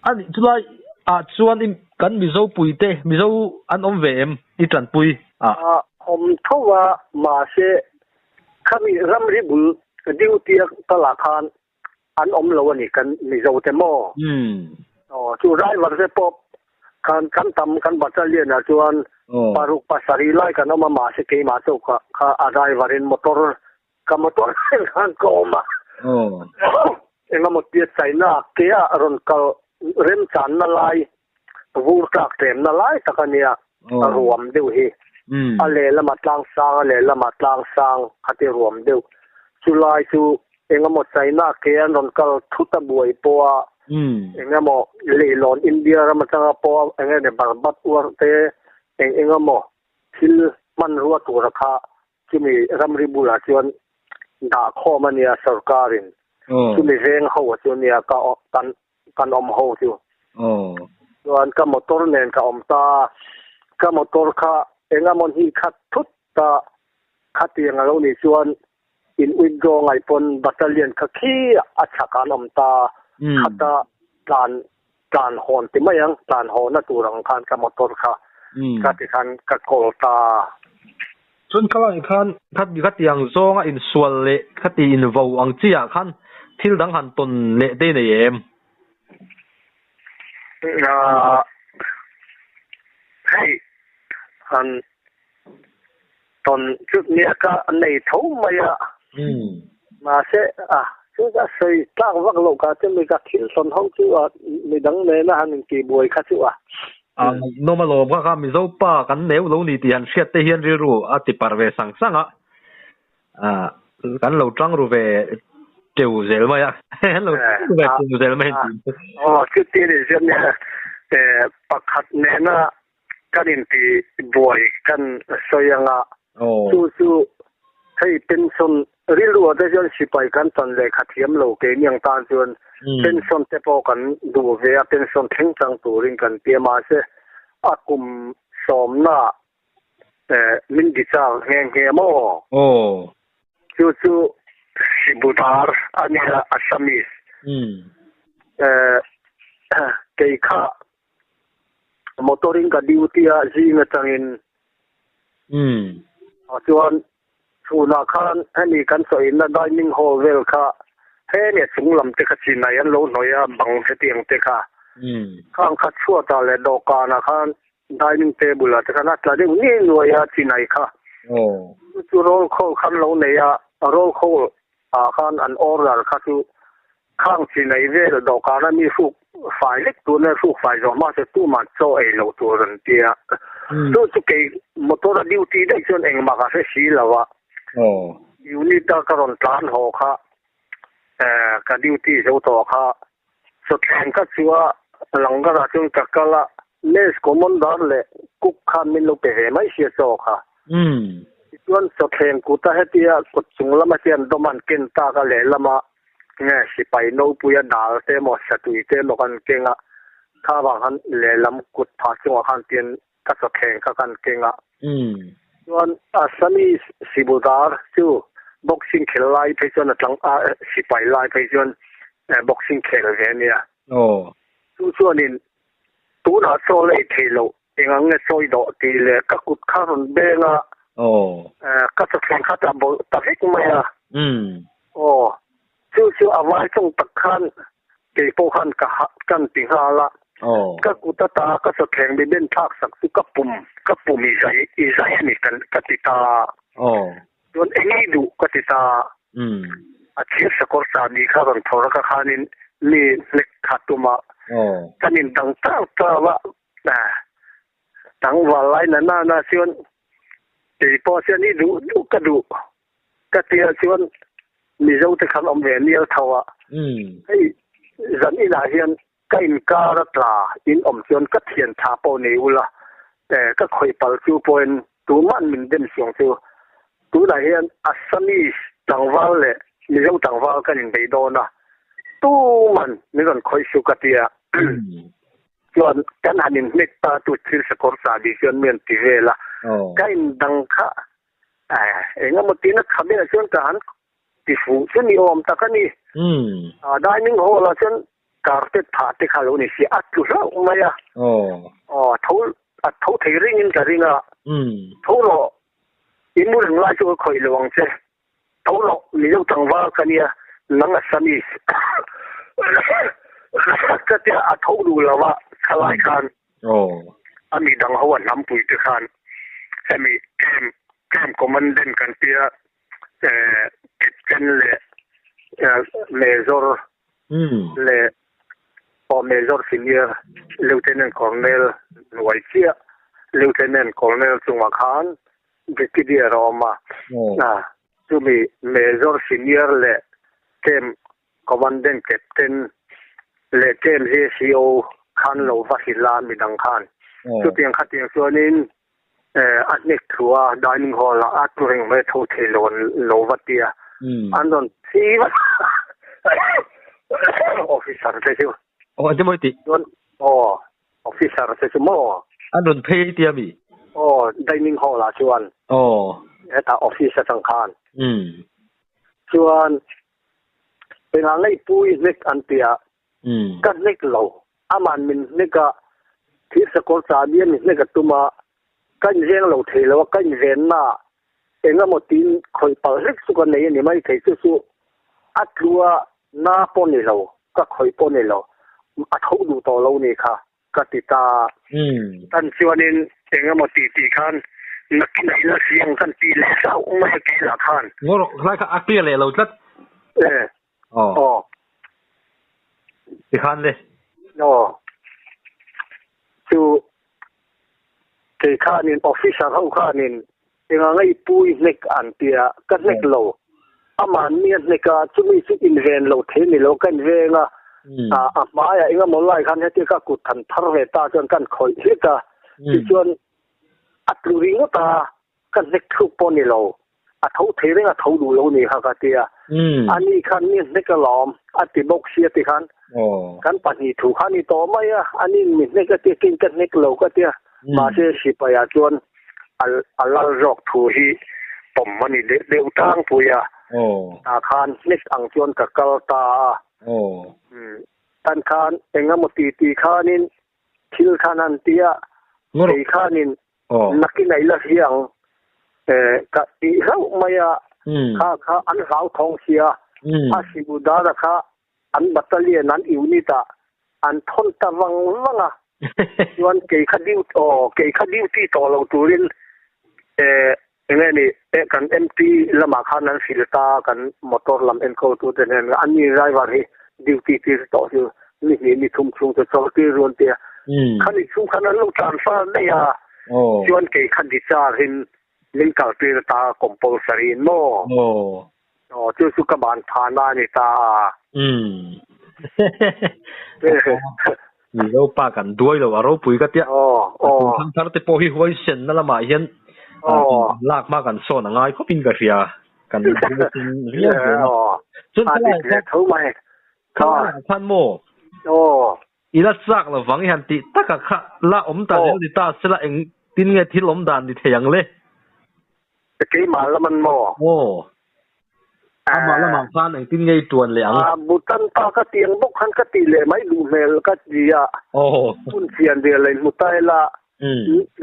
Ani chulai ah chuan i kan Mizo puite Mizo an awm ve em i tanpui a? Awm tho a, mahse khami ramri bul duty a kal ah khan an awm lo a ni kan Mizo te maw? Aw chu driver te pawh khan kan tam kan battalion ah chuan paruk pasarih lai kan awm a mahse keimah chauh kha kha a driver in motor ka motor thleng khan ka awm a engemaw tia China ke ah rawn kal remchanna lai vur tlak tlemna lai tak a nia a ruam deuh hi a lehlamah tlang sang a lehlamah tlang sang kha ti ruam deuh chulai chu engemaw China ke an rawn kal thut a buai pawh a engemaw leihlawn India ram atanga pawh eng emaw barbat uar te eng engemaw thil hmanrua tura kha chumi ramri bulah chuan dah khawm a nia sorkarin chumi veng ho chu nia ka kan kan awm ho chu. Chuan ka motor nen ka awm ta, ka motor kha engemaw hnih khat thut ta khatiang a lo nih chuan in withdraw ngaih pawn battalion kha khi a chhak an awm ta, khata tlan tlan hawn ti mai ang, tlan hawn a tur ang khan ka motor kha ka ti khan ka call ta. Chuan khalai khan khatiang zawnga insual leh khati invo ang chiah khan thil dang han tawn leh te nei em? Hei han tawn chu nia ka nei tho mai a, mahse a chu ka sawi tlak vak loh ka chu mi ka thil tawn ho chu a midang nena han intihbuai kha chu a. A ngaihnawm alawm kha kha Mizo pa kan neu lo ni tih han hriat te hian rilru a ti par ve sang sang a, kan lo tang ru ve teu zel mai a, kan lo tang ru ve teu zel mai a ni. Aw chuti ni chuan nia pakhat nena kan inti buai kan sawi anga chu chu hei pension rilru ah te chuan sipai kan chan lehkha thiam lo keini ang tan chuan pension te pawh kan duh ve a pension thleng chang turin kan ti a mahse a kum sawmna min di chang nghe nghe maw chu chu Sibudar a nia Assamese kei kha motor in ka duty a zing atangin chuan chhunah khan hemi kan chawinna dining hall vel kha hemi a chung lam te kha chinai an lo hnawih a bang hetiang te kha khang kha chhuatah leh dawhkanah khan dining table ah te khan a tla deuh ngei nuai a chinai kha chu roll call khan lo nei a roll call ah khan an order kha chu Khang chi nei vel dawhkana mi hruk fai lek tur nge hruk fai zawh hma se tuman chaw ei lo tur an ti a. Chu chu kei motor a duty daih chuan engmah ka hre si lo a. Unit a ka rawn tlan haw kha ka duty zo tawh kha chawthleng ka chu a langar ah chuan ka kal a mess commander leh cook khan min lo pe ve mai sia chaw kha. Tichuan chawthleng kut a hetia kut chung lama hian dawm an ken tak a lehlama Nge sipai nopuia dal te emaw satui te emaw kan keng a, kha vang khan lehlam kut phah chungah khan tian ka chawthleng kha kan keng a. Chuan Assamese Sibudar chu boxing khel lai phei chuan a tlang a, sipai lai phei chuan boxing khel ve a nia. Chu chuanin tunah chaw la ei theih loh eng ang nge sawi dawh tih leh ka kut kha rawn beng a, ka chawthleng kha ta bawlh ta vek mai a. Aw, chu chu a vai chung tak khan kei pawh khan ka kan ti nghal a. Ka kut ata ka chawthleng mi ben thlak sak chu ka pum, ka pum i zai, i zai a ni kan ka ti ta. Chuan eng i duh ka ti ta. A thir sakawr chahbi kha rawn thawr a ka khanin mi hnek kha tum a. Kan indang tau tau a. Tlangval lai na na na chuan kei pawh chuan i duh duh ka duh ka tia chuan Mizo te khan awm ve mial tho a. Hei zan inah hian ka inkar a tla in awm chuan ka thian tha pawh nei ula ka khawih pal chu pawhin tuman min dem suang chu. Tunah hian Assamese tlangval leh Mizo tlangval kan inbei dawn a, tuman min rawn khawih suh ka tia. Chuan kan han in hnek ta tu thil sakawr chahbi chuan mi an ti vel a. Ka in dang kha engemaw tina khabel ah chuan ka han ti fuh chu ni awm tak a ni. Dining hall ah chuan carpet phah te kha lo ni si a tlu hlauh mai a. Aw tho a tho thei ringin ka ring a. Tho rawh i mu reng lai chu ka khawih lo ang che. Tho rawh Mizo tlangval ka nia nang Assamese ka tia a tho duh lo a thalai khan a mi dang ho a hnampui te khan hemi camp camp commandant kan tia captain leh major leh aw major senior lieutenant colonel hnuai chiah lieutenant colonel chungah khan Brigadier a awm a, chumi Major Senior leh Camp Commandant Captain leh Camp JCO khan lo va hrilh a midang khan. Chutiang khatiang chuanin a hnek thu a dining hall ah a tlu reng mai tho thei lo an lo va ti a, an rawn thi vat Officer te chu. Aw engtin maw i tih? Chuan aw Officer te chu maw? An rawn phei tia mi? Aw, dining hall ah chuan. Aw. Hetah office atang khan. Umm. Chuan engah ngaihpui hnek an ti a. Umm. Ka hnek lo. Aman min hnek a, thir sakawr chahbi a min hnek a tum a, ka inveng lo thei lo a, ka invenna ah engemaw tiin khawih palh hlek chu ka nei a ni mai thei. Chu chu a tlu a Na pawh ni lo, ka khawih pawh ni lo, a tho duh tawh lo ni kha, ka ti ta. Tan chuanin eng emaw tih tih khan nakin a ila siang kan ti leh hlauh mai a keilah khan. Ngaw rawh, hlai kha a clear leh lo tlat. E. Aw. Aw. Tikhan le. Aw. Chu kei khanin officer ho khanin enga ngaihpui hnek an tia ka hnek lo. Aman mi a hnek a, chumi chu inven lo thei ni lo ka inveng a, a hmaiah engemaw lai khan hetia ka kut han thar ve ta chuan kan khawih hlik a, tichuan a tlu ringawt a, ka hnek thluk pawh ni lo, a tho thei reng a tho duh lo ni kha ka ti a, ani khan mi hnek alawm a ti bawk sia ti khan kan pahnih thu kha ni tawh mai a, ani mi hnek a tia kei ka hnek lo ka tia, mahse sipai ah chuan a lal zawk thu hi pawm a ni deuh deuh tlangpui a, tah khan hnek ang chuan ka kal ta a, tan khan engemaw ti ti khanin thil khan an tia, kei khanin Nakin a ila hria ang ka tih hlauh mai a, kha kha an hlauthawng sia, a Sibudara kha an battalion an unit ah an thawn ta vang vang a, chuan kei kha duty aw kei kha duty tawh lo turin enge ni kan MP lamah khan an hrilh ta kan motor lam enkawltute hnen an ni driver hi duty tir tawh chu ni hnih ni thum chhung chu chawl tir ruan tia khani chhung khan an lo transfer daih a chuan kei kha discharge in min kal tir ta compulsory in maw aw chu chu ka ban phahna a ni ta a. Mizo pa kan duai lo a ropui ka tia thang thar te pawh hi huaisenna lamah hian lak hma kan sawn a ngai khawpin ka hria kan huaisen viau zel a chuan khalai khan khan maw i la chak lovang i han tih takah kha la awm ta zel ni ta sela engtin nge thil awm dan ni thei ang le? Keimah lam an maw? Aw. Amah lamah khan engtin nge i tuan leh ang? A butan ta ka ti ang bawk khan ka ti leh mai duh hmel ka ti a. Aw. Hun chian ve leh hmu ta ila.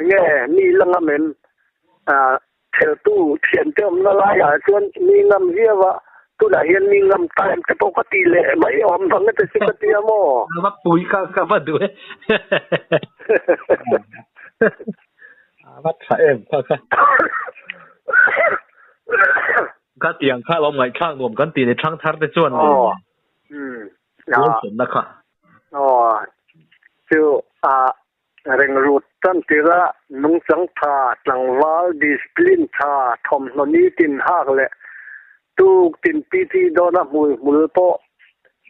Nge mi la ngam em? Theltu thiante awmna laiah chuan mi ngam viau a, tunah hian mi ngam ta em te pawh ka ti leh mai awm vang te chu ka ti a maw? A va pui ka ka va duh e. A va tha em kha kha. Ka tiang kha lo ngaihthlak nuam kan tih ni thang thar te chuan le. Huaisenna kha. Aw chu a Ringrut tantira nungchang tha, tlangval, discipline tha, thawmhnaw nitin hak leh tuk tin PT dawna hmui hmul pawh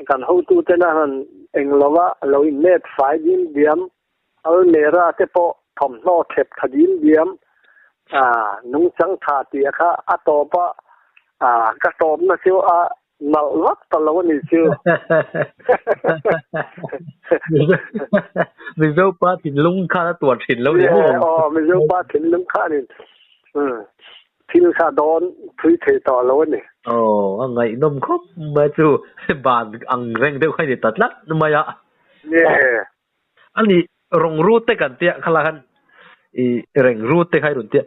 kan hotuten a han eng lova lo inmet fai dim diam, almera te pawh thawmhnaw thep tha dim diam, nungchang tha tih kha a tawp a, ka tawpna chu a Nalh vak ta lo a nih chu. Mizo pa thinlung khan a tuar thin lo ni maw? Aw, Mizo pa thinlung khanin thil kha dawn thui thei tawh lo a ni. Aw, a ngaihnawm khawp mai chu ban ang reng deuh kha i ni ta tlat mai a. Nge. A ni, rawng rut te kan tia khala khan i reng rut te kha i rawn tia.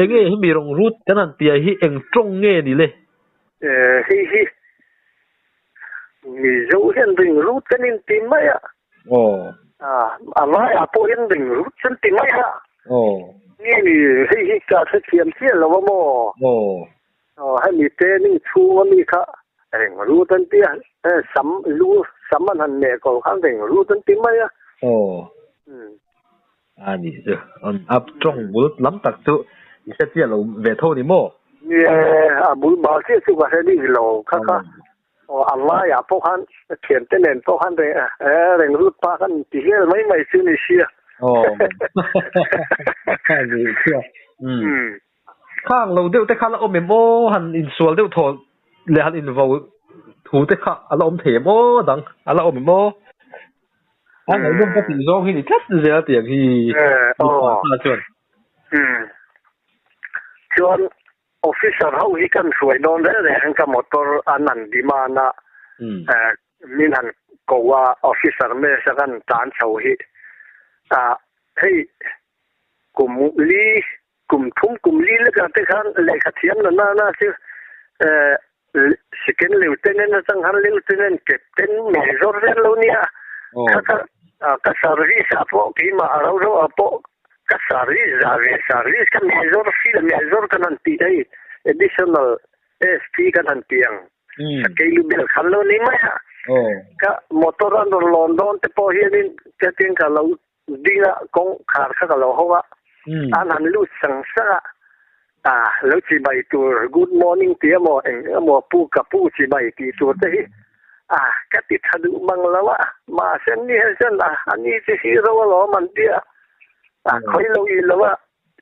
Enge hemi rawng rut kan han tia hi eng tawng nge ni le? Hei hi Mizo hian ring rut kan inti mai a. Aw. A laiah pawh hian ring rut kan ti mai a. Aw. Nge ni hei hi ka hrethiam chiah lo a maw? Aw. Aw hemi training chhung a mi kha ring rut an ti a, sam lu sam an han meh ko khan ring rut an ti mai a. Aw. A ni chu a tawng bul lam tak chu i hre chiah lo ve tho ni maw? Ni e, a bul bal chiah chu ka hre bik lo kha kha. Aw a laiah pawh khan thiante nen pawh khan reng e reng rut pa khan ti vel mai mai chu ni sia. Aw a ni chiah. Umm. Khang lo deuh te kha la awm em aw han insual deuh thaw leh han invo thu te kha a la awm thei em aw dang a la awm em aw. A ngaihnawm ka tih zawng hi ni tlat zel tiang hi. Aw. Chuan. Chuan Officer ho hi kan hruai dawn reng reng ka motor an han demand a, min han ko a, officer mess a kan tlan chho hi hei kum li kum thum kum li lek ah te khan lehkha thiam na nana chu second lieutenant atang khan lieutenant captain major vel lo nia kha kha ka service ah pawh keimah a ro ro ah pawh Ka service zah ve service ka major field major kan han tih hei additional SP kan han tih ang sakei lu bel khan lo ni mai a ka motor an rawn lawn dawn te pawh hianin ka tin ka lo ding a kawng khar kha ka lo hawng a an han lut sang sang a a lo chibai tur good morning tih emaw eng emaw pu ka pu chibai tih tur te hi a ka ti tha duh mang lo a mahse ni hian a ani chu hero alawm an tia A khawi lo i lo a,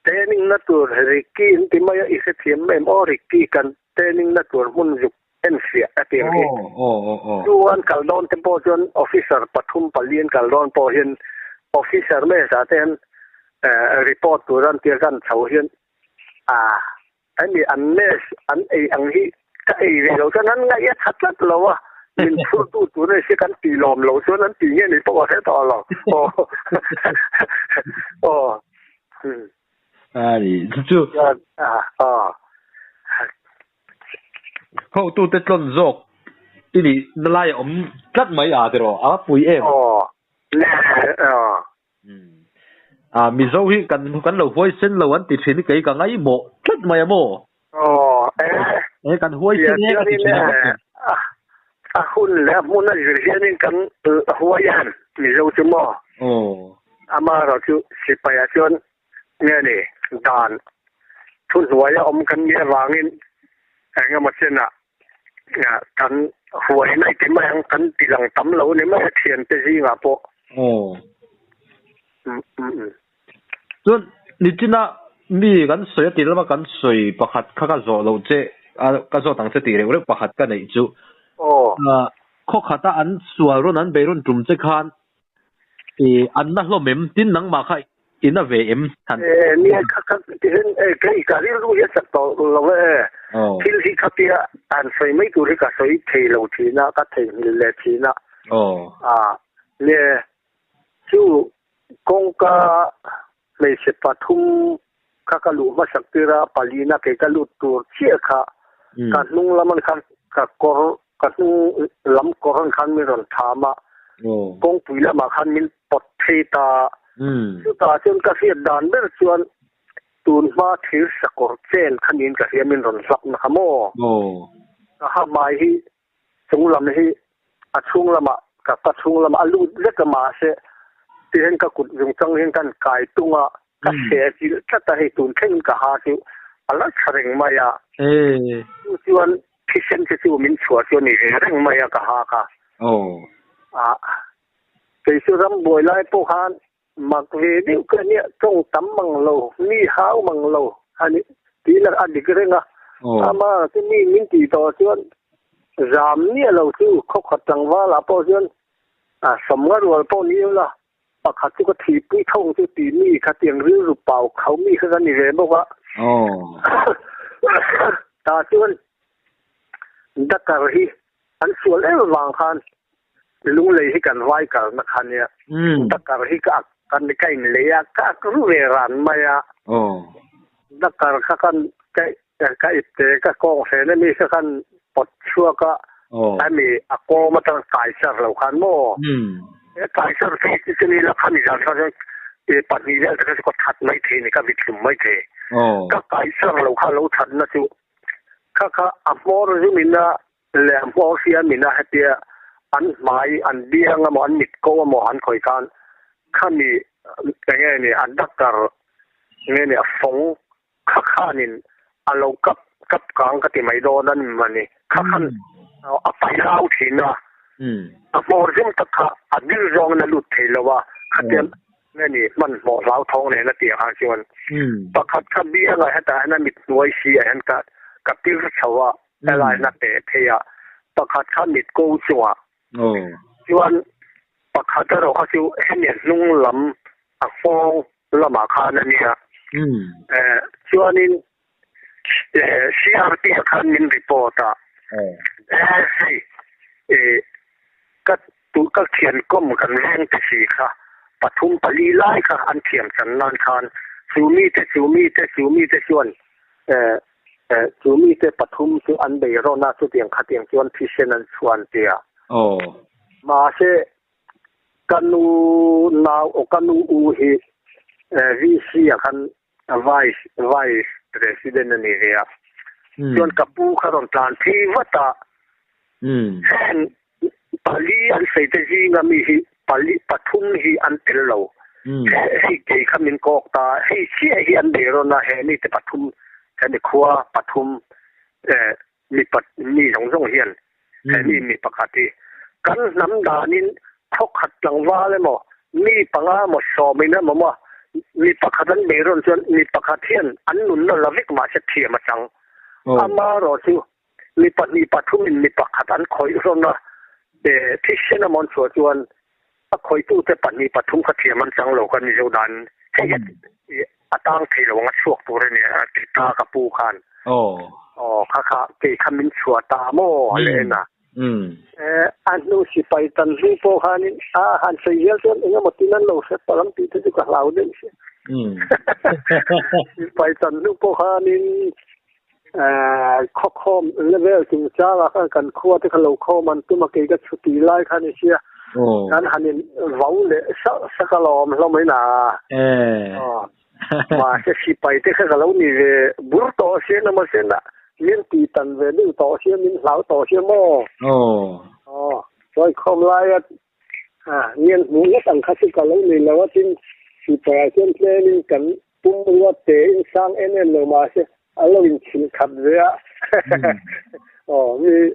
training na tur Ricky in ti mai a, i hrethiam em aw Ricky kan training na tur hmun zuk en fiah a ti ang hi. Chu an kal dawn te pawh chuan officer pathum pali an kal dawn pawh hian officer mesa te hian report tur an tia kan chho hian a Hemi an mess an ei ang hi ka ei ve lo chuan an ngaih a tha tlat lo a, min phurtu tur a ni si kan tih lawm lo chuan an tih nge ni pawh a hre tawh lo. Aw aw Ani chu chu. Aw. Hotute tlawn zawk i nih na lai a awm tlat mai a tiraw a pui em? Aw. Aw. A Mizo hi kan kan lo huaisen lo an ti thin hi kei ka ngaihmawh tlat mai a maw? Aw e. E kan huaisen e ka ti thin a. A hun leh a hmun a zir hianin kan huai a Mizo chu maw? Aw. Amaherawh chu sipai ah chuan nge ni dan thuhnuai a awm kan nih avangin engemaw chenah Kan huai mai ti mai ang, kan ti lang tam lo ni mai a thiante zingah pawh. Aw. Chuan nichina mi kan sawi a ti lama kan sawi pakhat kha ka zawh loh che a ka zawt ang che tih reuh reuh pakhat ka neih chu. Aw. Khaw khata an sual rawn an bei rawn tum che khan I an na hlawm em? Tin nangmah kha i na ve em? Han. E nia kha kha tihian e kei ka rilru hi a chak tawh lo e. Thil hi khatia han sawi mai tur hi ka sawi thei lo thin a, ka theihnghilh leh thin a. A nia chu kawngka hmeichhe pathum kha ka luh hmasak tir a, palina kei ka lut tur chiah kha ka hnung lam an khan ka kawr ka hnung lam kawr an khan min rawn tham a, kawngpui lamah khan min pawt phei ta. Chutah chuan ka hriat dan ber chuan tun hma thir sakawr chen kha niin ka hria min rawn hlap na kha maw? Ka ha hmai hi chung lam hi a chhung lamah ka ka chhung lamah a lut vek a mahse tihian ka kut zung chang hian ka han kai tung a ka hre chilh tlat a hei tun thlengin ka ha chu a la tha reng mai a chu chuan thisen te chu min chhuah chu a ni ve reng mai a ka ha kha a kei chu rambuai lai pawh khan mak ve deuh ka nia tawng tam mang lo mi hau mang lo a ni tih lah a dik reng a ama chu mi min tih tawh chuan zam miah lo chu khawkhat tlangval ah pawh chuan a sawmnga rual pawh ni ila. Pakhat chu ka thihpui tho ang chu tih mi kha tiang rilru pau kho mi kha ka ni ve bawk a. Tah chuan Dakar hi an sual em vang khan lunglei hi kan vai kalna kha nia. Dakar hi ka ak kan ka inlei a, ka ak ru ve ran mai a. Dakar kha kan ka ka ipte ka kawng hren ami kha kan pawt chhuak a, hemi a kawm atang kai sar lo khan maw? He kai sar phei chu chumi la khami zan kha chuan pahnih vel te kha chu ka that mai thei a ni, ka vit hlum mai thei. Ka kai sar lo kha lo that na chu kha kha a hmawr zum in a leh a hmawr hriam in a hetia an hmai an biang emaw an mit ko emaw an khawih khan khami enge ni a dakar nge ni a fawng Kha khanin a lo kap kap kang ka ti mai dawn a ni mani. Kha khan a pai lau thin a, a hmawr zum tak kha a dil zawngin a lut thei lo a, khatiang nge ni hmanhmawh hlauthawng nen a tih ang chuan pakhat kha biangah hetah hian a mit hnuai si ah hian ka ka pir chho a, helai hian a peh phei a, pakhat kha mit ko chungah chuan pakhat erawh kha chu hemi hnung lam a nghawng lamah khan a nia. Chuanin CRP ah khan min report a, hei ka ka thian kawm kan veng te si kha pathum pali lai kha an thiam chan nan khan chu mite chu mite chu mite chuan chu mite pathum chu an bei rawn a, chutiang khatiang chuan thisen an chhuan tia. Mahse Ka nu nau aw ka nu u hi VC ah khan vice vice president a ni ve a. Chuan ka pu kha rawn tlan phei vat a. Heng pali an sawi te zinga mi hi pali pathum hi an tel lo. Hei kei kha min kawk ta hei chiah hi an bei rawn a he mite pathum he mi khua pathum mi pat mi zawng zawng hian he mi mi pakhat hi kan hnam danin khaw khat tlangval emaw mi panga emaw sawmin emaw maw mi pakhat an bei rawn chuan mi pakhat hian an nunna la vek mahse thiam a chang. Amaherawh chu mi pahnih pathumin mi pakhat an khawih rawn a, thisen emaw an chhuah chuan a khawihtute pahnih pathum kha thiam an chang lo kha Mizo dan hei hi a tang thei lo ang a chhuak tur a ni a ti ta ka pu khan. Aw kha kha kei kha min chhuah ta maw a le en a. A hnu sipai tan hnu pawh khanin a han sawi zel chuan eng emaw tin an lo hre palh ang tih te chu ka hlau deuh si. Sipai tan hnu pawh khanin Khawkhawm level chungchangah khan kan khua te kha lo khawm an tum a, kei ka chhuti lai kha ni sia. Kan han in vau leh sak sak alawm hlawm in a. Mahse sipai te kha ka lo ni ve bur tawh sia na mahse na min ti tan ve deuh tawh sia min hlau tawh sia maw. Sawi khawm lai a ngen hmuh ngawt ang kha chu ka lo ni lo a, tin sipai ah chuan tlem in kan Pumrua te in sang em em lo mahse a lo in chhilh khat ve a, aw mi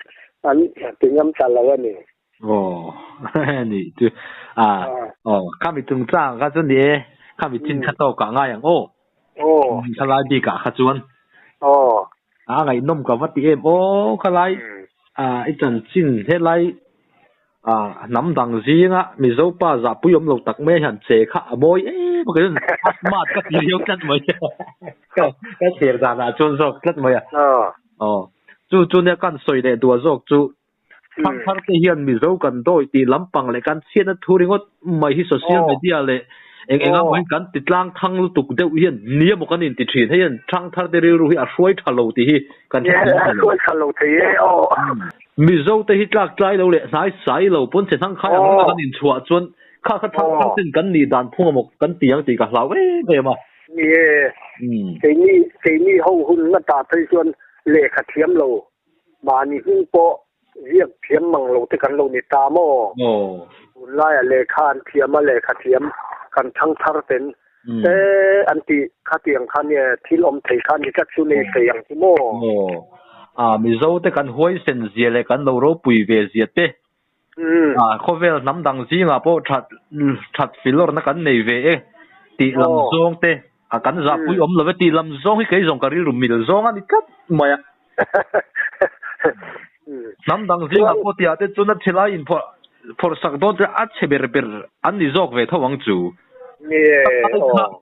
an ti ngam ta lo a ni. Aw ni chu a aw khami chungchang kha chu ni e, khami chin kha tawk ah ngai ang aw. Aw. Khalai bik ah kha chuan. Aw. A ngaihnawm ka va ti em aw khalai a i chanchin helai A hnam dang zinga Mizo pa zahpui awm lo tak mai hian che kha a mawi em a, kei chuan a smart ka ti riau tlat mai ka ka thlir danah chuan zawk tlat mai a. Aw chu chu nia kan sawi leh duah zawk chu thangthar te hian Mizo kan dawi tih lampang leh kan chhiatna thu ringawt mai hi social media leh eng eng emaw hian kan ti tlang thang lutuk deuh hian ni emaw kan inti thin. Hei hian thangthar te rilru hi a hruai tha lo tih hi kan hre thiam thei lo. A hruai tha lo thei e aw. Mizo te hi tlak tlai lo leh hnai sai lo pawn che hnang khai ang ringawt kan inchhuah chuan kha kha thangthar ten kan nih dan phung emaw kan ti ang tih ka hlau em em a. Ni e, keini keini ho hun na ta phei chuan lehkha thiam lo mahni hming pawh ziak thiam mang lo te kan lo ni ta maw? Tunlaiah lehkha an thiam a, lehkha thiam kan thangthar ten te an tih khatiang kha nia thil awm thei kha ni tlat chu nei thei ang chu maw? Aw. Mizo te kan huaisen zia leh kan lo ropui ve zia te. Khawvel hnam dang zingah pawh that that filawrna kan nei ve e tih lam zawng te a kan zahpui awm lo e tih lam zawng hi kei zawng ka rilru mil zawng a ni tlat mai a. Hnam dang zingah pawh tihah te chuan a chhelai inphuah phawrh sak dawn te a chhe ber ber an ni zawk ve tho ang chu. Ni e, aw.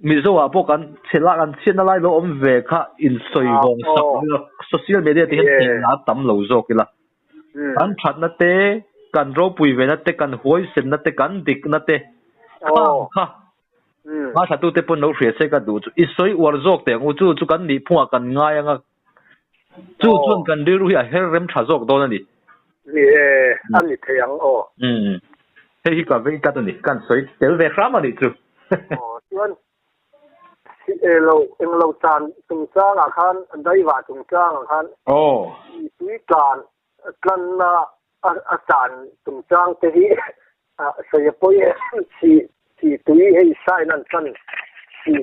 Mizo ah pawh kan chhe lak an chhiatna lai lo awm ve kha insawi vawng sak ila social media te hian theihna a tam lo zawk ila. Kan thatna te, kan ropui vena te, kan huaisenna te, kan dikna te khang kha ngaithlatute pawn lo hria se ka duh chu i sawi uar zawk teh ang u chu chu kan nihphungah kan ngai anga chu chuan kan rilru hi a her rem tha zawk dawn a ni. Ni e, a ni thei ang aw. Hei hi ka vei tlat a ni, kan sawi tel ve hram a nih chu. Aw chuan lo englo chan chungchangah khan daiva chungchangah khan aw tui tlan tlanna a chan chungchang te hi sawi a pawi em chi chi tui hei sign an tlan chi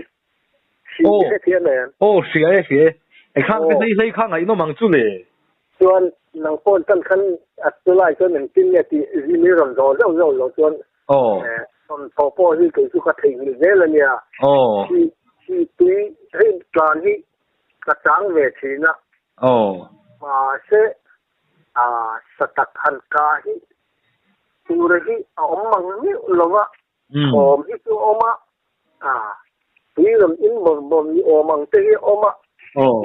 chi hrethiam em. Aw hria e hria e e khang te hlei hlei kha ngaihnawm ang chu le. Chuan nang pawh tan khan a chulai chuan engtin nge tih mi rawn zawh zauh zauh loh chuan thawmhnaw pawh hi kei chu ka theihnghilh zel a nia. Chi chi tui hei tlan hi ka chang ve thin a. Mahse satak han ka hi tura hi a awm mang meuh lo va, thawm hi chu a awm a, tui rawn in bawrh bawrh ni awm ang te hi a awm a,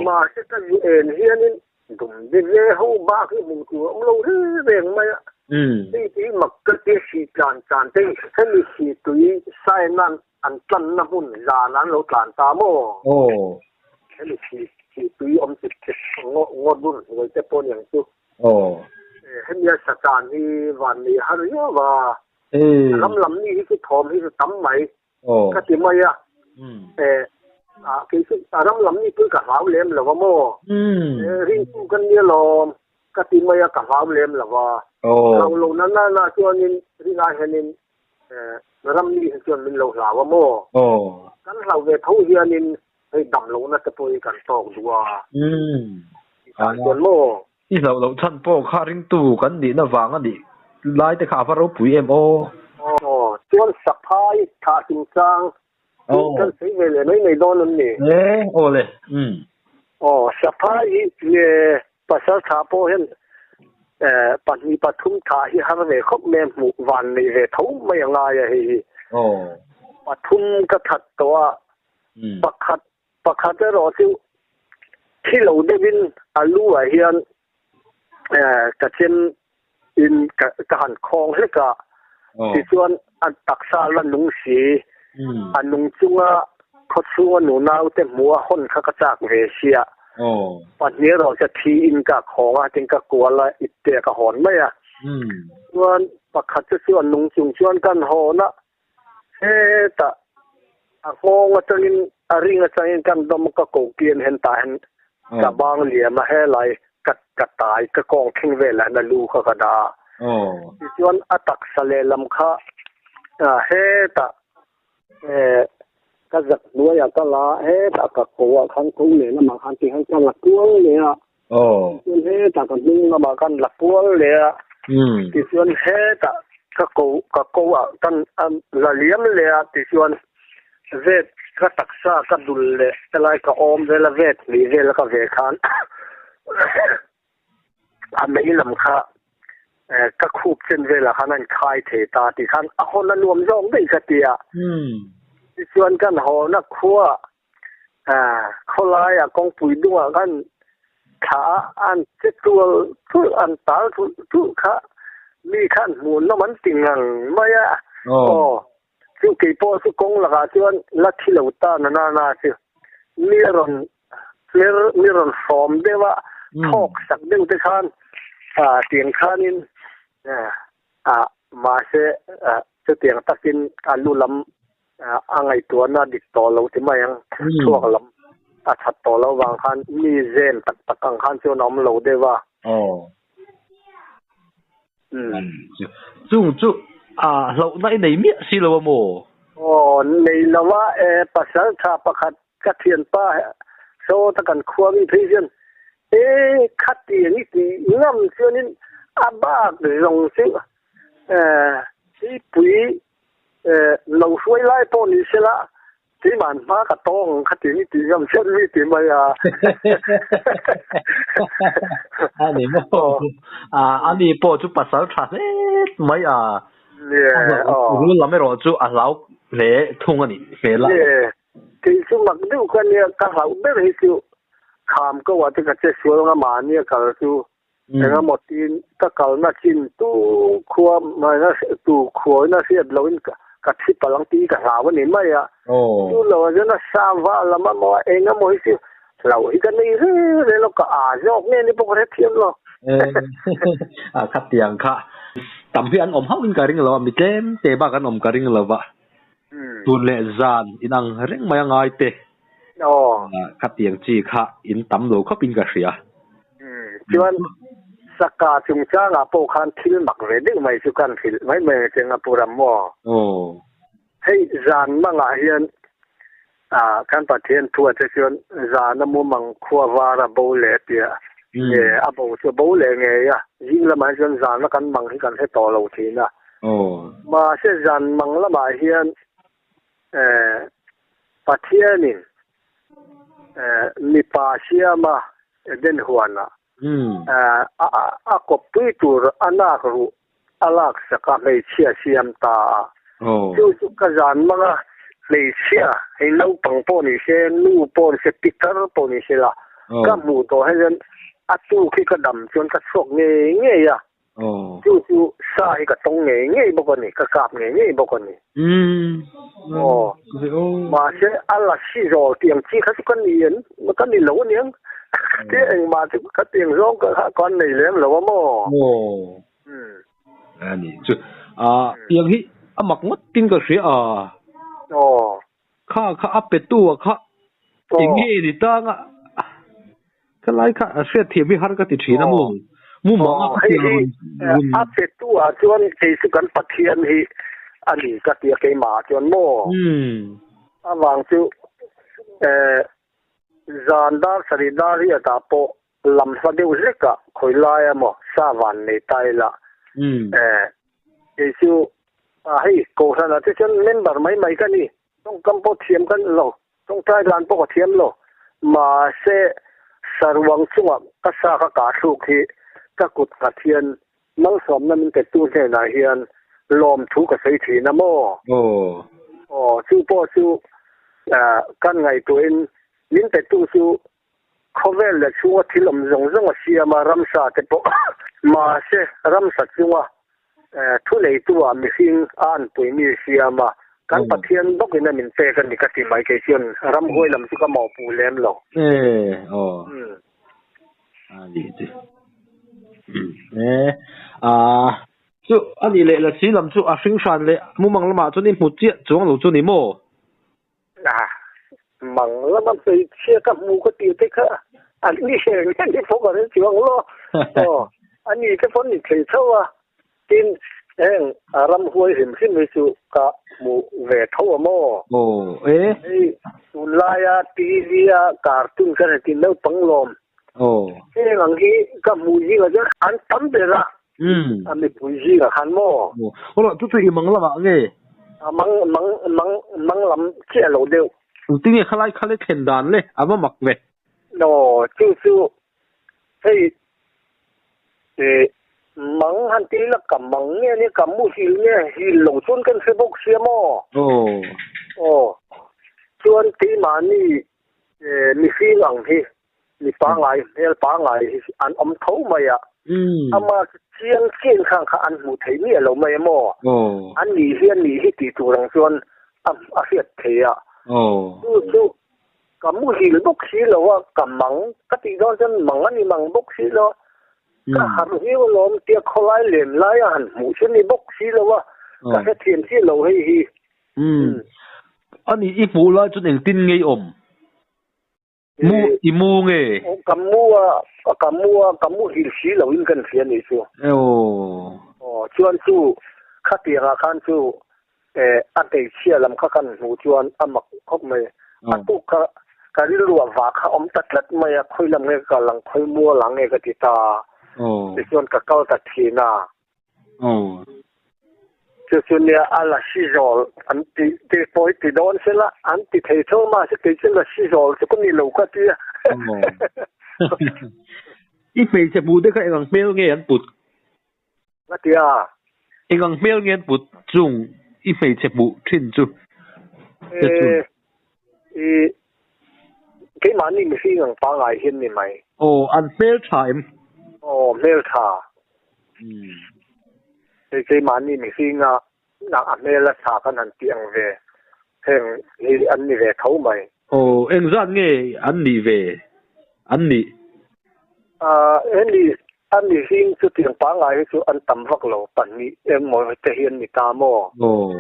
mahse ka zu en hianin dum de ve ho bak hi hmun tur a awm lo reng reng mai a, hei te hi mak ka tia hri tlan tlan te hi hemi hri tui sign an an tlanna hmun zan an lo tlan ta maw? Hemi hri tui awm chip chep ngaw dur hnuai te pawh niang chu. Hemia satan hi van nei har riau a, ram lam mi hi chu thawm hi chu tam mai ka ti mai a, kei chu ram lam mi pawh ka hlau lem lo a maw, ringtu kan nia lawm ka ti mai a ka hlau lem lo a, hlau lo na na na chuanin ringai hianin ram mi hi chuan min lo hlau a maw, kan hlau ve tho hianin hei dam lohna te pawh hi kan tawk duh a, tih chuan maw. I hlauh loh chhan pawh kha ringtu kan nihna vang a nih lai te kha a va ropui em aw. Aw, chuan saphai thah chungchang hi kan sawi ve leh mai mai dawn em ni? E, aw le, umm. Aw, saphai hi nge pasal thah pawh hian pahnih pathum thah hi har ve khawp mai a, hmuh van nei ve tho mai a ngai a hei hi. Aw. Pathum ka that tawh a, pakhat Pakhat erawh chu thi lo deuhin a lu ah hian ka chem in ka han khawng hlek a, tichuan a taksa la nung si, a nung chunga khawchhunga nunau te hmuh a hawn kha ka chak ve sia, pahnih erawh chu thi in ka khawng a, tin ka kual a ipte ka hawn mai a, chuan pakhat chu chu a nung chung chuan kan hawn a, Hetah a nghawng atangin a ring atangin kan dawm ka ko kian hen tah hian ka bang liam a helai ka ka tai ka kawng thleng velah hian a lu kha ka dah a. Tichuan a taksa lehlam kha hetah ka zak hnuaiah ka la a, hetah ka ko ah khan ko lehlamah khan tikhan ka la kual leh a. Tichuan hetah ka hnung lamah khan la kual leh a, tichuan hetah ka ko ka ko ah kan la liam leh a, tichuan vet ka taksa ka dul leh helai ka awm vel a vet hnih vel a ka ve khan a mei lam kha ka khup chen velah khan a inkhai thei ta tih khan a hawn a nuam zawk daih ka ti a, tichuan kan hawn a khua Khawlaia kawngpui dungah khan thla an che tual thulh, an tal thulh thulh kha mi khan hmuhnawm an ti ngang mai a. Aw, chu kei pawh chu kawng lakah chuan la thi lo ta na na na chu mi a rawn hmer, mi rawn hrawm deuh a, thawk sak deuh te khan tiang khanin mahse chutiang takin a lu lam A ngaihtuahna dik tawh lo ti mai ang, chhuak lam a that tawh lo vang khan mi zen tak tak ang khan chuan a awm lo deuh a. Aw. Chung chu a hlauhna i nei miah si lo a maw? Aw, nei lo a, e pasal tha pakhat ka thianpa sawta kan khua mi phei hian e khatiang i tih ngam chuanin a bak zawng chu e thipui lo hruai lai pawh ni sela Keiman hma ka tawng kha ti ni ti ngam chian mi ti mai a. A ni maw? A ani pawh chu pasal tha hle mai a. Rul lam erawh chu a hlau hle thung a nih hmel a. Kei chu mak deuh ka nia, ka hlauh ber hi chu kham ko ah te ka che sual nga mahni a kal chu engemaw tiin ka kalna chin tu khua mahna tu khuaina hriat loin ka thi palh ang tih ka hlau a ni mai a. Chu lo ah chuan a sa va lam amaw engemaw hi chu hlauh hi ka nei reng reng lo, ka aa zawk nge ni pawh ka hrethiam lo. A khatiang kha tam hi an awm hauhin ka ring lo a, mi tlem te bak an awm ka ring lo va. Tun leh zan inang reng mai a ngai te. Khatiang chi kha in tam lo khawpin ka hria. Chuan Saka chungchangah pawh khan thil mak ve deuh mai chu kan hrilh mai mai ang che Ngapura maw? Hei zan mangah hian kan Pathian thu ah te chuan zan a mumang khua var a bo leh tia nge a bo chu a bo leh ngei a, zing lamah hi chuan zan a kan mang hi kan hre tawh lo thin a. Mahse zan mang lamah hian Pathianin mipa siama Eden huanah a kawppui tur a nak ruh a laksak a hmeichhia siam ta a. Chu chu ka zan mang a, hmeichhia hei naupang pawh ni se, nu pawh ni se, pitar pawh ni se la, ka hmuh tawh hian a tuk hi ka dam chuan ka chhuak ngei ngei a. Chu chu sa hi ka tawng ngei ngei bawk a ni, ka kap ngei ngei bawk a ni. Aw, mahse a la si zawl tiang chi kha chu ka ni an, ka ni lo aniang. Te engmah chu ka tiang zawng kha ka nei lem lo a maw? A ni chu, tiang hi a mak ngawt tin ka hria a. Aw. Kha kha a pe tu a kha eng nge ni tang a ka lai kha a hriat thiam hi har ka ti thin a mu mu mang a hei hi a pe tu ah chuan kei chu kan Pathian hi a ni ka ti a keimah ah chuan maw avang chu zan dar sarih dar riat ah pawh lam hla deuh hlek ah khawi lai a maw sa van nei ta ila kei chu A hei, Kohhranah te chuan member mai mai ka ni. Tawngkam pawh thiam ka ni lo, tawngtai dan pawh ka thiam lo. Mahse, saruang chungah ka sa ka kah thluk hi ka kut nghat hian malsawmna min pettu hnenah hian lawmthu ka sawi thin a maw? Aw, chu pawh chu kan ngaihtuahin min pettu chu Khawvel leh chhunga thil awm zawng zawng a siam a, ramsa te pawh mahse ramsa chunga thu neitu ah mihring a anpui mi a siam a, kan Pathian bawkin a min pek a ni ka ti mai kei chuan ramhuai lam chu ka mawhpuh lem lo. E aw a ni chu e a chu a nih leh lasi lam chu a hring hran leh mumang lamah chuan i hmu chiah chuang lo chu ni maw? A, mang lama hmeichhia ka hmu ka tih te kha an ni her nge ni pawh ka hre chuang lo. Aw, a ni te pawh ni thei tho a, tin heng a ram huai hrim hrim hi chu ka hmu ve tho a maw? Aw, e. Hei tunlaia TV a cartoon ka hre tih naupang lawm. Aw. Heng ang hi ka hmuh zingah chuan an tam ber a. A mipui zingah khan maw? Aw, chu chu i mang lamah nge? A mang mang mang mang lam chiah lo deuh. Engtin nge khalai khal i thlen dan le? A va mak ve. Aw, chu chu hei eh mang han ti ila ka mang nge ania ka muhil nge hil lo chuan kan hre bawk sia maw? Aw. Aw, chuan keimahni eh mihring ang hi Mi pangai, hmel pangai hi an awm tho mai a. Ama chu chiang chiang khang kha an hmuh theih miah lo mai a maw? An nih hi an nih hi tih tur ang chuan a a hriat theih a. Chu chu ka muhil bawk si lo a, ka mang ka tih dawn chuan mang a ni mang bawk si lo a. Ka harh viau alawm tia khawlai len lai a han hmuh chu ni bawk si lo a, ka hrethiam chiah lo hei hi. A nih i hmuh lai chuan engtin nge i awm? Mu i mu nge? Ka mu a, ka mu a, ka mu hil si lo in kan hria nih chu. Aw. Aw, chuan chu khatiang ah khan chu eh a hmeichhia lam kha kan hmuh chuan a mak khawp mai. A tuk kha ka rilru ah vah kha awm ta tlat mai a, khawi lam nge ka kal ang, khawi mual ang nge ka ti ta. Aw. Tichuan ka kal ta thin a. Aw. Chu chu nia a la si zawl an ti ti pawi ti dawn sela an ti thei tho mahse kei chu la si zawl chu ka ni lo ka tia. I hmeichhe hmuh te kha eng ang hmel nge an put? Ka tia. Eng ang hmel nge an put chung i hmeichhe hmuh thin chu? E, i keimahni mihring ang pangngai hian ni mai. Aw, an hmel tha em? Aw, hmel tha. Hei keimahni mihringa a hmel a tha kan han tih ang ve heng hi an ni ve tho mai. Aw, engzat nge an nih ve an nih? Hemi a mihring chutiang pangngai hi chu an tam vak lo, pahnih emaw te hi an ni ta maw? Aw.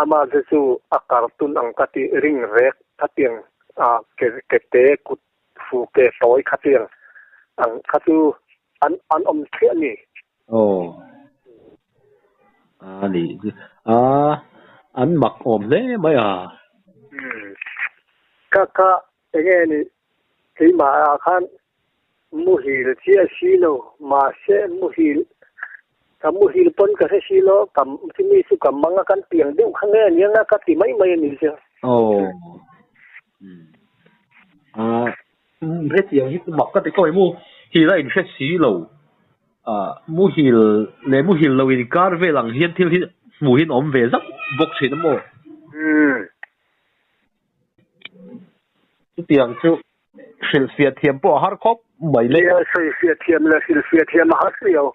Amah te chu a cartoon ang ka tih ring rek khatiang a ke ke te kut fu ke tawi khatiang ang kha chu an an awm thliah a ni. Aw. A ni a an mak awm hle mai a. Umm. Ka ka enge ni keimah ah khan muhil chiah si lo mahse muhil ka muhil pawn ka hre si lo ka chumi chu ka mang a kan piang deuh kha nge ania nga ka ti mai mai a ni chu. Aw. Umm. A hetiang hi chu mak ka ti khawp mai mu hil a inhre si lo. Muhil leh muhil lo inkar vel ang hian thil hi hmuh hian awm ve zauh bawk thin a maw? Chutiang chu hrilhfiah thiam pawh a har khawp mai le. Nia, sawifiah thiam leh hrilhfiah thiam a har hlio.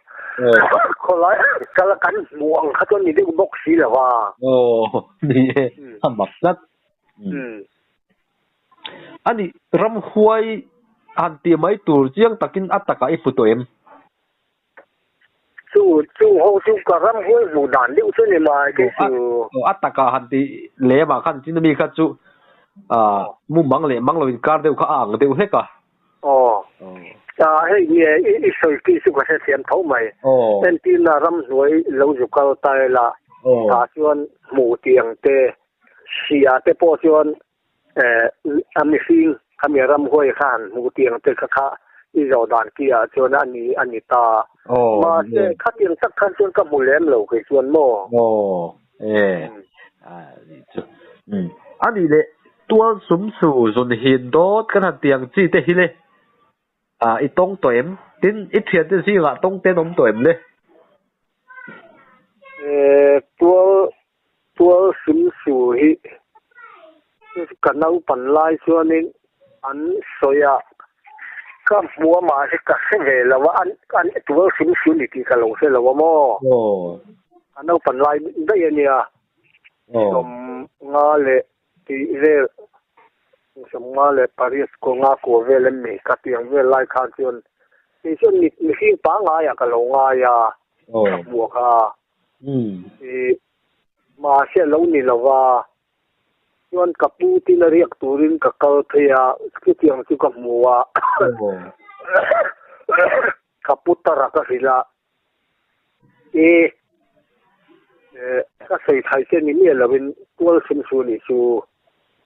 Khawlai kal kan hmuh ang kha chuan ni deuh bawk si lo va. Aw, ni e, a mak tlat. A nih, ramhuai han tih mai tur chiang takin a takah i hmu tawh em? Chu, chu ho chu ka ramhuai hmuh dan deuh chu ni mai kei chu. Aw, a takah han tih lemah khan chin ami kha chu mumang leh mang lo inkar deuh kha a ang deuh hlek a. Aw, hei nge i sawi tih chu ka hrethiam tho mai. Entirna ramhnuai lo zu kal ta ila, tah chuan hmuh tiang te, Sia te pawh chuan a mihring khami ramhuai kha han hmuh tiang te kha kha i zawh dan ki ah chuan a ni a ni ta. Mahse khatiang tak khan chuan ka hmu lem lo kei chuan maw? Aw e a nih chu. A nih leh tual sum su zun hin dawt kan han tiang chi te hi le i tawng tawh em? Tin i thiante zingah tawng te an awm tawh em le? E tual Tual Simsu hi ka naupan lai chuanin an sawi a, ka hmu a mahse ka hre ve lo a, an an Tual Simsu ni tih ka lo hre lo a maw? Ka naupan lai daih a nia, sawmnga leh tih vel, sawmnga leh pariat kua nga kua vel em ni ka tiang vel lai khan chuan kei chuan mihring pangngai ah ka lo ngai a, ka hmu kha. I mahse lo ni lo va, chuan ka pu tin a riak turin ka kal phei a, chutiang chu ka hmu a, ka pu tara ka hrilh a, i ka sawi thai che ni miah lovin tual sum su nih chu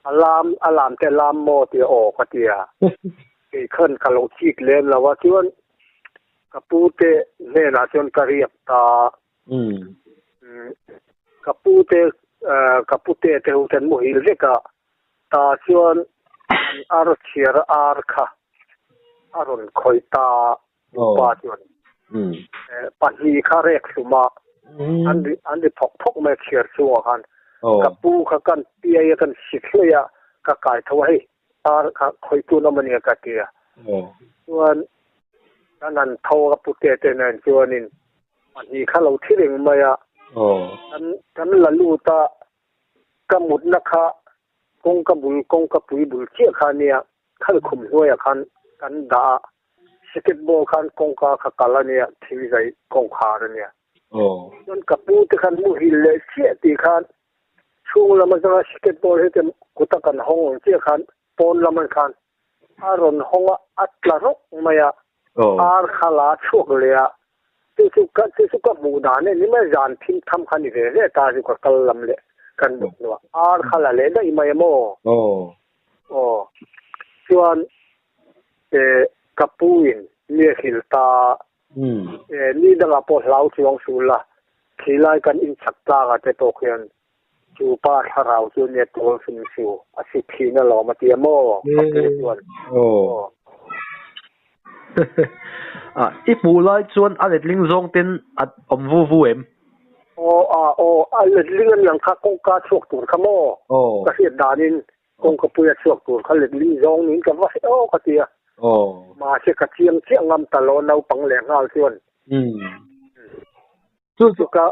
a lam a lam te lam maw tia aw ka ti a, kei khan ka lo chik lem lo a, chuan Ka pu te hnenah chuan ka riak ta. Ka pu te ka pu te te ho ten muhil vek a, ta chuan an ar chhiar ar kha a rawn khawih ta pa chuan pahnih kha rek hlum a, an ri an ri phawk phawk mai a chhiar chungah khan. Ka pu kha kan piai a kan sik hluai a, ka kai tho a hei Ar kha khawih tun awm a nia ka ti a. Chuan kan han tho a pu te te nen chuanin pahnih kha lo thi reng mai a. Kan kan la lut a, ka mutna kha kawngka bul kawngka pui bul chiah kha a nia, khal khum hnuaiah khan kan dah a, sikit ball khan kawngka kha kal a nia, thingzai kawngkhar a nia. Chuan ka pu te khan muhil leh chiah tih khan Chhung lam atanga sikret ball hi te kuta kan hawng ang chiah khan pawn lam an khan a rawn hawng a, a tla rawk mai a, ar kha la chhuak leh a, chu chu ka chu chu ka hmuh dan e ni mai zan thim tham kha ni ve ve ta chu ka kal lam leh kan mut hnuah ar kha la leh daih mai a maw? Aw. Chuan ka pu in mi a hrilh ta, ni dangah pawh hlau chuang suh la. Khilai kan in chak tlanga te pawh khian chu pa thlarau chu nia tual sum su a si thin alawm a ti a maw ka pu chuan. Aw. A i hmuh lai chuan a letling zawng ten a awm vu vu em? Aw a aw a letling a niang kha kawngka chhuak tur kha maw? Aw. Ka hriat danin kawngka puia chhuak tur kha letling zawng niin ka va hre aw ka ti a. Aw. Mahse ka chiang chiah ngam ta lo naupang leh nghal chuan. Umm. Chu chu ka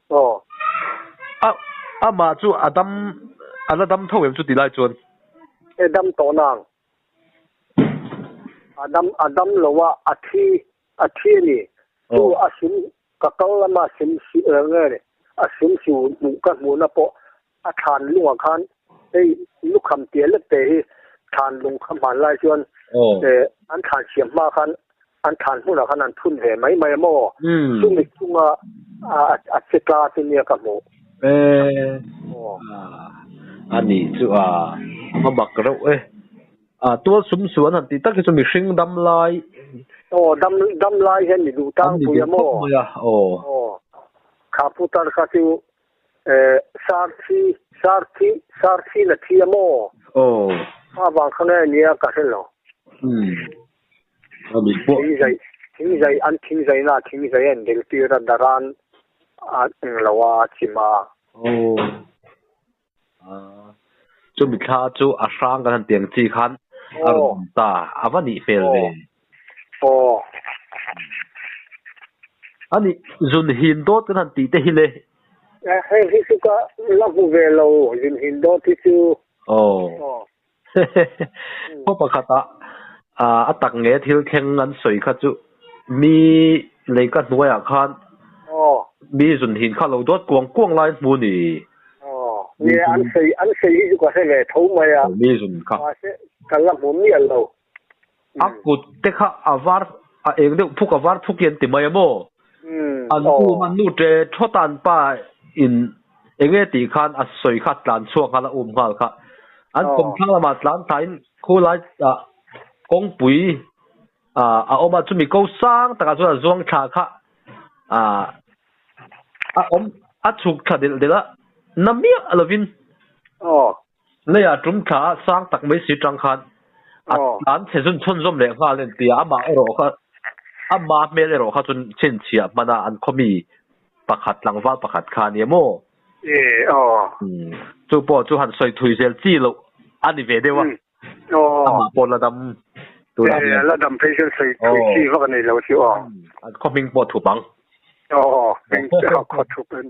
aw. A amah chu a dam a la dam tho em chu ti lai chuan? E dam tawh nang. A dam a dam lo a a thi a thi a ni. Chu a sim ka kal lama sim si nge ni a sim su hmuh ka hmuhna pawh a thlan lungah khan hei lukham tia lek te hi thlan lung kha hman lai chuan an thlan siam hma khan an thlan hmunah khan an phun ve mai mai a maw? Chumi chunga a che tla chu nia ka hmuh. A nih chu a a mak reuh e. A tual sum su an han tih tak hi chu mihring dam lai. Aw dam dam lai hian mi duh tlangpui a maw? Aw. Kha putar kha chu Sarthi, Sarthi, Sarthi na thi a maw? Aw. Kha vang kha nge nia ka hre lo. Umm. A mit pawh. Thingzai, thingzai, an thingzai na thingzai a indel tir a daran a englo a chim a. Aw. Ah. Chu mithla chu a hrang kan han tiang chi khan a rawn awm ta. A va nih hmel ve. Aw. A nih, zun hin dawt kan han tih te hi le. Heng hi chu ka la hmu ve lo, zun hin dawt hi chu. Aw. Khaw pakhata a tak nge thil thleng an sawi kha chu mi lei ka hnuaiah khan mi zun hin kha lo dawt kuang kuang lai hmu ni. Aw, ni an sawi an sawi hi chu ka hre ve tho mai a. Mi zun kha. Mahse ka la hmu miah lo. A kut te kha a var a eng deuh phuk a var phuk hi an ti mai a maw? An um an nu ṭe thawt a an pa in eng nge tih khan a sawi kha a tlan chhuak nghal a um nghal kha. An kawmthlang lamah tlan thlain khulai ah kawngpui ah a awm a chumi ko sang takah chuan a zuang thla kha ah a awm a chhuk thla delh delh a na miah lovin. Leiah tum thla a sang tak mai si tang khan a tlan chhe zun chhunzawm leh nghal en tia amah erawh kha ama hmel erawh kha chun chhinchhiah hmana an khawmi pakhat tlangval pakhat kha a nia maw? Chu pawh chu han sawi thui zel chi loh a ni ve deuh a, amah pawh la dam tunah hian. La dam phei chuan sawi thui chi vak a nei lo chu aw. An khaw hming pawh thup ang. Aw, hming khaw thup an.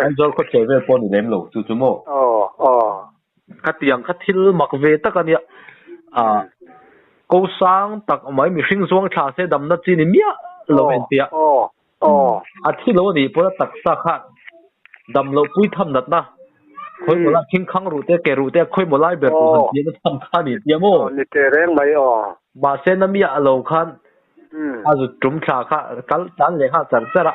Aizawl khaw chhe vel pawh ni lem lo chu chu maw? Aw, aw. Khatiang kha thil mak ve tak a nia. Ah, ko sang tak mai mihring zuang thla se damna chi ni miah lo en tia. Aw, aw. A thi lo a nih pawh a taksa kha dam loh pui tham natna. Khawi maw lai thing khang ruh te ke ruh te khawi maw lai ber tur han tia na tham kha a ni tia maw? Aw, ni teh reng mai aw. Mahse na miah lo khan A zut tum thla kha kal tlan leh nghal char char a,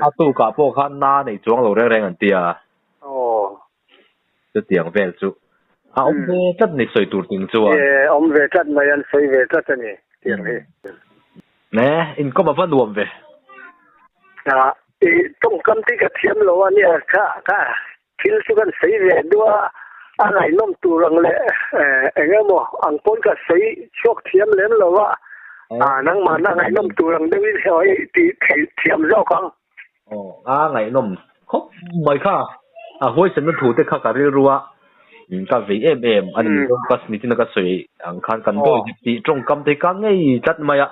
a tukah pawh khan na nei chuang lo reng reng an ti a. Chutiang vel chu a awm ve tlat ni sawi tur ting chuan. Ie, awm ve tlat mai, an sawi ve tlat a ni tiang hi. Ne, inkawm a va nuam ve. I tawngkam te ka thiam lo a nia, ka ka Thil chu kan sawi ve duh a, a ngaihnawm tur ang leh eng emaw ang pawn ka sawi chhuak thiam lem lo a, nangmahna ngaihnawm tur ang deuhin sawi tih theih thiam zawk ang. Aw, a ngaihnawm khawp mai kha, a huaisenna thu te kha ka rilru a, ka vei em em a ni mizo ka nitin a ka sawi ang khan kan dawi zep tih tawngkam te hi ka ngei tlat mai a.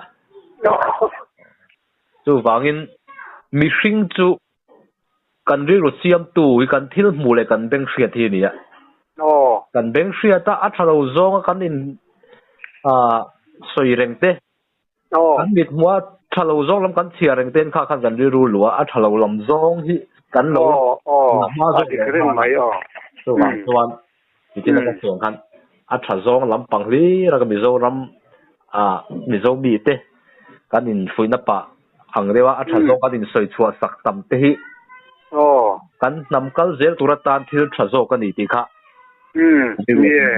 Chuvangin mihring chu Kan rilru siamtu hi kan thil hmuh leh kan beng hriat hi a ni a. Kan beng hriat a, a tha lo zawnga kan in sawi reng te, kan mit hmuh a tha lo zawng lam kan chhiar reng te kha khan kan rilru luh a, a tha lo lam zawng hi kan lo la hma zawk leh nghal a. Chuvang chuan nitin a ka sawi ang khan a tha zawng lampang hlir a ka Mizoram Mizo mite kan infuihna pah Ang deuha a tha zawk an insawi chhuah sak tam te hi kan hnam kal zel tur atan thil tha zawk a ni tih kha. Umm, ni e.